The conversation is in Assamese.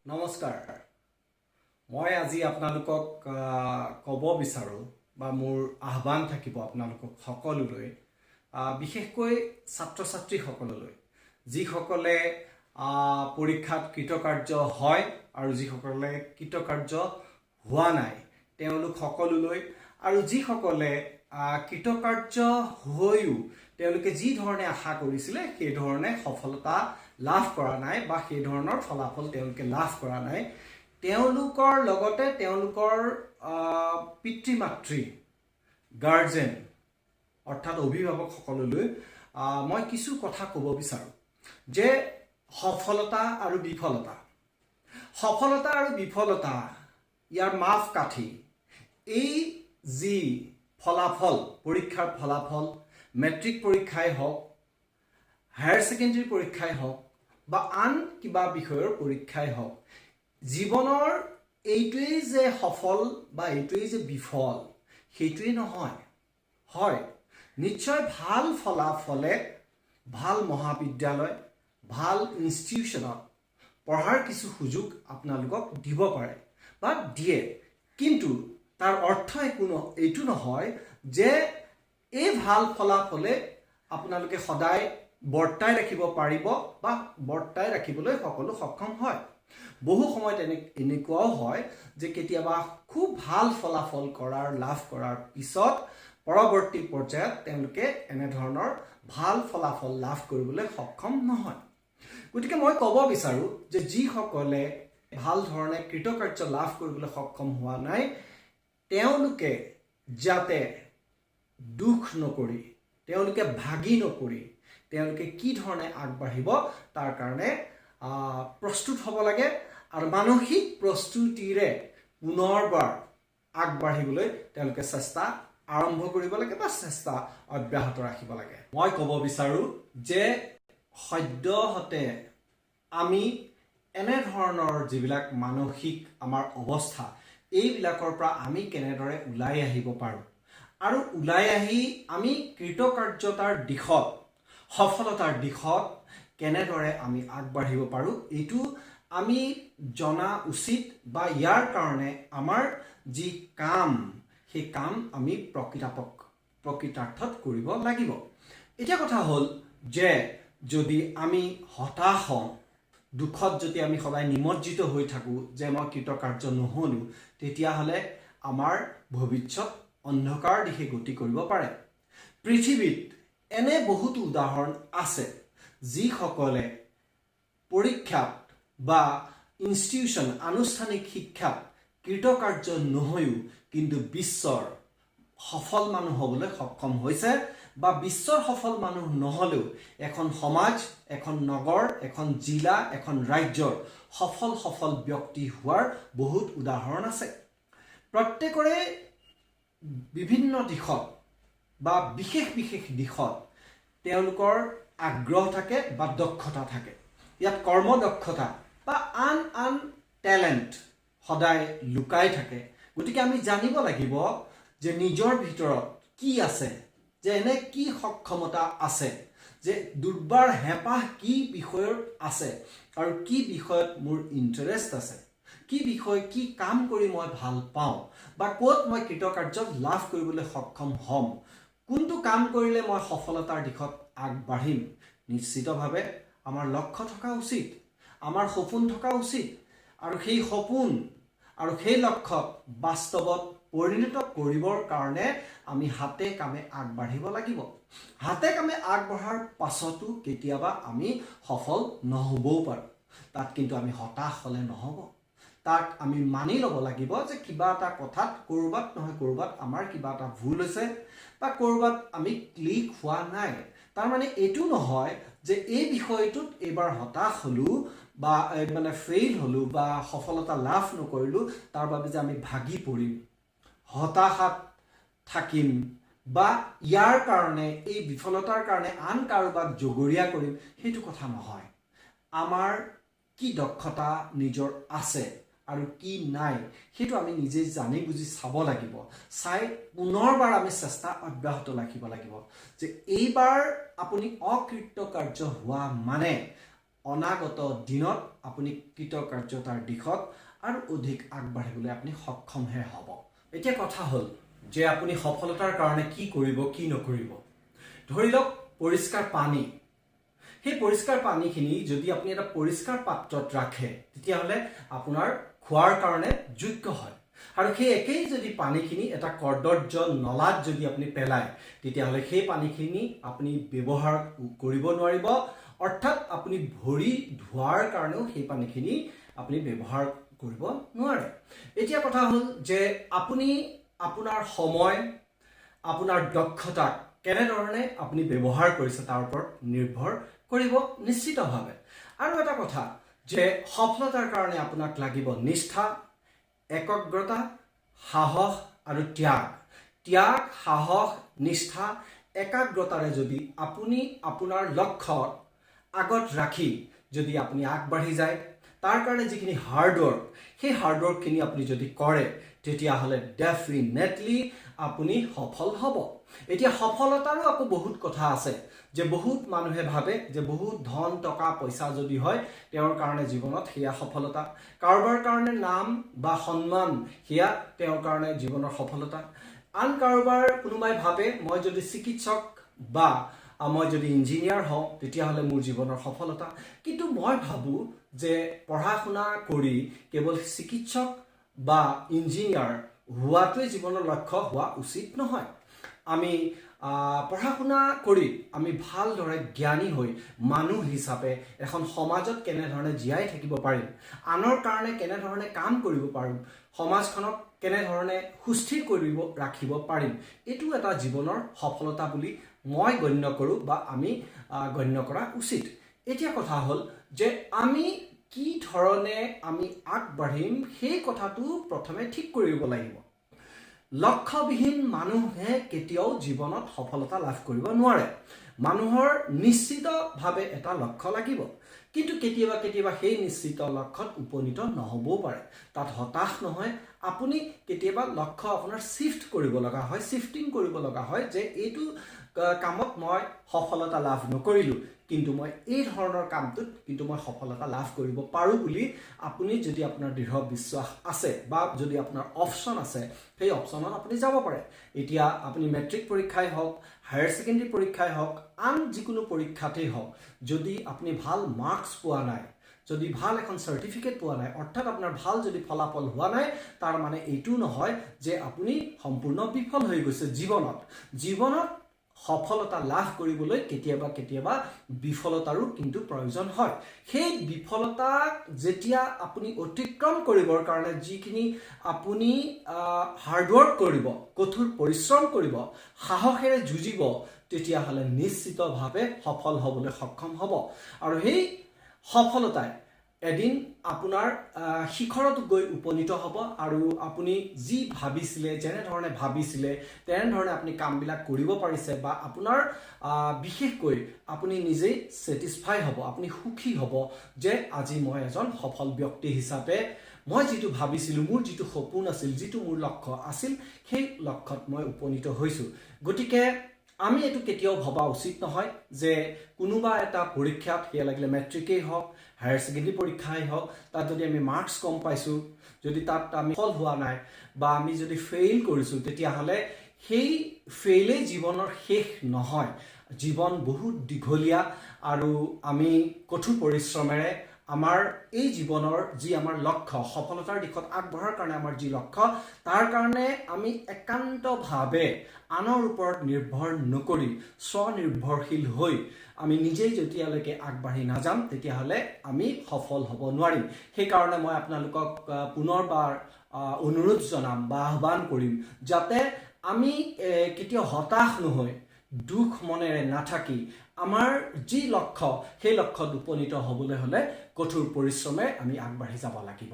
নমস্কাৰ। মই আজি আপোনালোকক ক'ব বিচাৰোঁ বা মোৰ আহ্বান থাকিব আপোনালোকক সকলোলৈ, বিশেষকৈ ছাত্ৰ ছাত্ৰীসকললৈ, যিসকলে পৰীক্ষাত কৃতকাৰ্য হয় আৰু যিসকলে কৃতকাৰ্য হোৱা নাই তেওঁলোক সকলোলৈ, আৰু যিসকলে কৃতকাৰ্য হৈও তেওঁলোকে যি ধৰণে আশা কৰিছিলে সেই ধৰণে সফলতা লাভ কৰা নাই বা সেই ধৰণৰ ফলাফল তেওঁলোকে লাভ কৰা নাই, তেওঁলোকৰ লগতে তেওঁলোকৰ পিতৃ মাতৃ, গাৰ্জেন অৰ্থাৎ অভিভাৱকসকললৈ মই কিছু কথা ক'ব বিচাৰোঁ যে সফলতা আৰু বিফলতা, সফলতা আৰু বিফলতা ইয়াৰ মাপকাঠি এই যি ফলাফল, পৰীক্ষাৰ ফলাফল, মেট্ৰিক পৰীক্ষাই হওক, হায়াৰ ছেকেণ্ডেৰী পৰীক্ষাই হওক বা আন কিবা বিষয়ৰ পৰীক্ষাই হওক, জীৱনৰ এইটোৱেই যে সফল বা এইটোৱেই যে বিফল সেইটোৱেই নহয়। হয়, নিশ্চয় ভাল ফলাফলে ভাল মহাবিদ্যালয়, ভাল ইনষ্টিটিউশ্যনত পঢ়াৰ কিছু সুযোগ আপোনালোকক দিব পাৰে বা দিয়ে, কিন্তু তাৰ অৰ্থ একো এইটো নহয় যে এই ভাল ফলাফলে আপোনালোকে সদায় বৰ্তাই ৰাখিব পাৰিব বা বৰ্তাই ৰাখিবলৈ সকলো সক্ষম হয়। বহু সময়ত এনেকুৱাও হয় যে কেতিয়াবা খুব ভাল ফলাফল লাভ কৰাৰ পিছত পৰৱৰ্তী পৰ্যায়ত তেওঁলোকে এনেধৰণৰ ভাল ফলাফল লাভ কৰিবলৈ সক্ষম নহয়। গতিকে মই ক'ব বিচাৰোঁ যে যিসকলে ভাল ধৰণে কৃতকাৰ্য লাভ কৰিবলৈ সক্ষম হোৱা নাই, তেওঁলোকে যাতে দুখ নকৰি, তেওঁলোকে ভাগি নপৰি তেওঁলোকে কি ধৰণে আগবাঢ়িব তাৰ কাৰণে প্ৰস্তুত হ'ব লাগে আৰু মানসিক প্ৰস্তুতিৰে পুনৰবাৰ আগবাঢ়িবলৈ তেওঁলোকে চেষ্টা আৰম্ভ কৰিব লাগে বা চেষ্টা অব্যাহত ৰাখিব লাগে। মই ক'ব বিচাৰোঁ যে সদ্যহতে আমি এনেধৰণৰ যিবিলাক মানসিক আমাৰ অৱস্থা, এইবিলাকৰ পৰা আমি কেনেদৰে ওলাই আহিব পাৰোঁ আৰু ওলাই আহি আমি কৃতকাৰ্যতাৰ দিশত, সফলতাৰ দিশত কেনেদৰে আমি আগবাঢ়িব পাৰোঁ, এইটো আমি জনা উচিত বা ইয়াৰ কাৰণে আমাৰ যি কাম, সেই কাম আমি প্ৰকৃতাৰ্থত কৰিব লাগিব। এতিয়া কথা হ'ল যে যদি আমি হতাশ হওঁ, দুখত যদি আমি সদায় নিমজ্জিত হৈ থাকোঁ যে মই কৃতকাৰ্য নহ'লোঁ, তেতিয়াহ'লে আমাৰ ভৱিষ্যত অন্ধকাৰ দিশে গতি কৰিব পাৰে। পৃথিৱীত এনে বহুতো উদাহৰণ আছে যিসকলে পৰীক্ষাত বা ইনষ্টিটিউশ্যন, আনুষ্ঠানিক শিক্ষাত কৃতকাৰ্য নহৈও কিন্তু বিশ্বৰ সফল মানুহ হ'বলৈ সক্ষম হৈছে বা বিশ্বৰ সফল মানুহ নহ'লেও এখন সমাজ, এখন নগৰ, এখন জিলা, এখন ৰাজ্যৰ সফল সফল ব্যক্তি হোৱাৰ বহুত উদাহৰণ আছে। প্ৰত্যেকৰে বিভিন্ন দিশত বা বিশেষ বিশেষ দিশত তেওঁলোকৰ আগ্ৰহ থাকে বা দক্ষতা থাকে। ইয়াত কৰ্মদক্ষতা বা আন আন টেলেণ্ট সদায় লুকাই থাকে। গতিকে আমি জানিব লাগিব যে নিজৰ ভিতৰত কি আছে, যে এনে কি সক্ষমতা আছে, যে দুৰ্বাৰ হেঁপাহ কি বিষয়ত আছে আৰু কি বিষয়ত মোৰ ইণ্টাৰেষ্ট আছে, কি বিষয়, কি কাম কৰি মই ভাল পাওঁ বা ক'ত মই কৃতকাৰ্য লাভ কৰিবলৈ সক্ষম হ'ম, কোনটো কাম কৰিলে মই সফলতাৰ দিশত আগবাঢ়িম। নিশ্চিতভাৱে আমাৰ লক্ষ্য থকা উচিত, আমাৰ সপোন থকা উচিত আৰু সেই সপোন আৰু সেই লক্ষ্যক বাস্তৱত পৰিণত কৰিবৰ কাৰণে আমি হাতে কামে আগবাঢ়িব লাগিব। হাতে কামে আগবঢ়াৰ পাছতো কেতিয়াবা আমি সফল নহ'বও পাৰোঁ, তাত কিন্তু আমি হতাশ হ'লে নহ'ব। তাক আমি মানি ল'ব লাগিব যে কিবা এটা কথাত ক'ৰবাত নহয় ক'ৰবাত আমাৰ কিবা এটা ভুল হৈছে বা ক'ৰবাত আমি ক্লিক হোৱা নাই। তাৰমানে এইটো নহয় যে এই বিষয়টোত এইবাৰ হতাশ হ'লোঁ বা মানে ফেইল হ'লোঁ বা সফলতা লাভ নকৰিলোঁ, তাৰ বাবে যে আমি ভাগি পৰিম, হতাশাত থাকিম বা ইয়াৰ কাৰণে, এই বিফলতাৰ কাৰণে আন কাৰোবাক জগৰীয়া কৰিম, সেইটো কথা নহয়। আমাৰ কি দক্ষতা নিজৰ আছে আৰু কি নাই সেইটো আমি নিজে জানি বুজি চাব লাগিব। চাই পুনৰবাৰ আমি চেষ্টা অব্যাহত ৰাখিব লাগিব যে এইবাৰ আপুনি অকৃতকাৰ্য হোৱা মানে অনাগত দিনত আপুনি কৃতকাৰ্যতাৰ দিশত আৰু অধিক আগবাঢ়িবলৈ আপুনি সক্ষমহে হ'ব। এতিয়া কথা হ'ল যে আপুনি সফলতাৰ কাৰণে কি কৰিব, কি নকৰিব। ধৰি লওক পৰিষ্কাৰ পানী, সেই পৰিষ্কাৰ পানীখিনি যদি আপুনি এটা পৰিষ্কাৰ পাত্ৰত ৰাখে, তেতিয়াহ'লে আপোনাৰ খোৱাৰ কাৰণে যোগ্য হয়। আৰু সেই একেই যদি পানীখিনি এটা কৰ্দৰ্য নলাত যদি আপুনি পেলায়, তেতিয়াহ'লে সেই পানীখিনি আপুনি ব্যৱহাৰ কৰিব নোৱাৰিব। অৰ্থাৎ আপুনি ভৰি ধোৱাৰ কাৰণেও সেই পানীখিনি আপুনি ব্যৱহাৰ কৰিব নোৱাৰে। এতিয়া কথা হ'ল যে আপুনি আপোনাৰ সময়, আপোনাৰ দক্ষতাক কেনেধৰণে আপুনি ব্যৱহাৰ কৰিছে, তাৰ ওপৰত নিৰ্ভৰ কৰিব নিশ্চিতভাৱে। আৰু এটা কথা যে সফলতাৰ কাৰণে আপোনাক লাগিব নিষ্ঠা, একাগ্ৰতা, সাহস আৰু ত্যাগ। ত্যাগ, সাহস, নিষ্ঠা, একাগ্ৰতাৰে যদি আপুনি আপোনাৰ লক্ষ্যত আগত ৰাখি যদি আপুনি আগবাঢ়ি যায়, তাৰ কাৰণে যিখিনি হাৰ্ডৱৰ্ক, সেই হাৰ্ডৱৰ্কখিনি আপুনি যদি কৰে, তেতিয়াহ'লে ডেফিনেটলি আপুনি সফল হ'ব। এতিয়া সফলতাৰো আকৌ বহুত কথা আছে যে বহুত মানুহে ভাবে যে বহুত ধন টকা পইচা যদি হয়, তেওঁৰ কাৰণে জীৱনত সেয়া সফলতা। কাৰোবাৰ কাৰণে নাম বা সন্মান, সেয়া তেওঁৰ কাৰণে জীৱনৰ সফলতা। আন কাৰোবাৰ কোনোবাই ভাবে মই যদি চিকিৎসক বা মই যদি ইঞ্জিনিয়াৰ হওঁ, তেতিয়াহ'লে মোৰ জীৱনৰ সফলতা। কিন্তু মই ভাবোঁ যে পঢ়া শুনা কৰি কেৱল চিকিৎসক বা ইঞ্জিনিয়াৰ হোৱাটোৱে জীৱনৰ লক্ষ্য হোৱা উচিত নহয়। আমি পঢ়া শুনা কৰি আমি ভালদৰে জ্ঞানী হৈ মানুহ হিচাপে এখন সমাজত কেনেধৰণে জীয়াই থাকিব পাৰিম, আনৰ কাৰণে কেনেধৰণে কাম কৰিব পাৰিম, সমাজখনক কেনেধৰণে সুস্থিৰ কৰিব ৰাখিব পাৰিম, এইটো এটা জীৱনৰ সফলতা বুলি মই গণ্য কৰোঁ বা আমি গণ্য কৰা উচিত। এতিয়া কথা হ'ল যে আমি কি ধৰণে আমি আগবাঢ়িম, সেই কথাটো প্ৰথমে ঠিক কৰিব লাগিব। লক্ষ্যবিহীন মানুহে কেতিয়াও জীৱনত সফলতা লাভ কৰিব নোৱাৰে। মানুহৰ নিশ্চিতভাৱে এটা লক্ষ্য লাগিব, কিন্তু কেতিয়াবা কেতিয়াবা সেই নিশ্চিত লক্ষ্যত উপনীত নহ'বও পাৰে। তাত হতাশ নহয়। আপুনি কেতিয়াবা লক্ষ্য আপোনাৰ শ্বিফ্ট কৰিব লগা হয়, শ্বিফটিং কৰিব লগা হয় যে এইটো কামত মই সফলতা লাভ নকৰিলোঁ, কিন্তু মই এই ধৰণৰ কামটোত কিন্তু মই সফলতা লাভ কৰিব পাৰোঁ বুলি আপুনি যদি আপোনাৰ দৃঢ় বিশ্বাস আছে বা যদি আপোনাৰ অপশ্যন আছে, সেই অপশ্যনত আপুনি যাব পাৰে। এতিয়া আপুনি মেট্ৰিক পৰীক্ষাই হওক, হায়াৰ ছেকেণ্ডেৰী পৰীক্ষাই হওক, আন যিকোনো পৰীক্ষাতেই হওক, যদি আপুনি ভাল মাৰ্কছ পোৱা নাই, যদি ভাল এখন চাৰ্টিফিকেট পোৱা নাই, অৰ্থাৎ আপোনাৰ ভাল যদি ফলাফল হোৱা নাই, তাৰ মানে এইটো নহয় যে আপুনি সম্পূৰ্ণ বিফল হৈ গৈছে জীৱনত। জীৱনত সফলতা লাভ কৰিবলৈ কেতিয়াবা কেতিয়াবা বিফলতাৰো কিন্তু প্ৰয়োজন হয়। সেই বিফলতাক যেতিয়া আপুনি অতিক্ৰম কৰিবৰ কাৰণে যিখিনি আপুনি হাৰ্ডৱৰ্ক কৰিব, কঠোৰ পৰিশ্ৰম কৰিব, সাহসেৰে যুঁজিব, তেতিয়াহ'লে নিশ্চিতভাৱে সফল হ'বলৈ সক্ষম হ'ব। আৰু সেই সফলতাই এদিন আপোনাৰ শিখৰত গৈ উপনীত হ'ব আৰু আপুনি যি ভাবিছিলে, যেনেধৰণে ভাবিছিলে তেনেধৰণে আপুনি কামবিলাক কৰিব পাৰিছে বা আপোনাৰ বিশেষকৈ আপুনি নিজেই ছেটিছফাই হ'ব, আপুনি সুখী হ'ব যে আজি মই এজন সফল ব্যক্তি হিচাপে মই যিটো ভাবিছিলোঁ, মোৰ যিটো সপোন আছিল, যিটো মোৰ লক্ষ্য আছিল, সেই লক্ষ্যত মই উপনীত হৈছোঁ। গতিকে আমি এইটো কেতিয়াও ভবা উচিত নহয় যে কোনোবা এটা পৰীক্ষাত, সেয়া লাগিলে মেট্ৰিকেই হওক, হায়াৰ ছেকেণ্ডেৰী পৰীক্ষাই হওক, তাত যদি আমি মাৰ্কছ কম পাইছোঁ, যদি তাত আমি সফল হোৱা নাই বা আমি যদি ফেইল কৰিছোঁ, তেতিয়াহ'লে সেই ফেইলেই জীৱনৰ শেষ নহয়। জীৱন বহুত দীঘলীয়া আৰু আমি কঠোৰ পৰিশ্ৰমেৰে আমাৰ এই জীৱনৰ যি আমাৰ লক্ষ্য, সফলতাৰ দিশত আগবঢ়াৰ কাৰণে আমাৰ যি লক্ষ্য, তাৰ কাৰণে আমি একান্তভাৱে আনৰ ওপৰত নিৰ্ভৰ নকৰি স্বনিৰ্ভৰশীল হৈ আমি নিজেই যেতিয়ালৈকে আগবাঢ়ি নাযাম, তেতিয়াহ'লে আমি সফল হ'ব নোৱাৰিম। সেইকাৰণে মই আপোনালোকক পুনৰবাৰ অনুৰোধ জনাম বা আহ্বান কৰিম যাতে আমি কেতিয়াও হতাশ নহৈ, দুখ মনেৰে নাথাকি আমাৰ যি লক্ষ্য, সেই লক্ষ্যত উপনীত হ'বলৈ হ'লে কঠোৰ পৰিশ্ৰমে আমি আগবাঢ়ি যাব লাগিব।